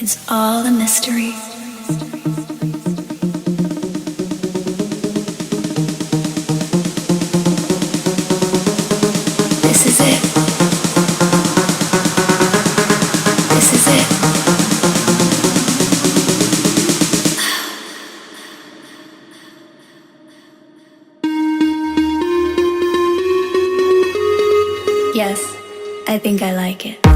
It's all a mystery. This is it. This is it. Yes, I think I like it.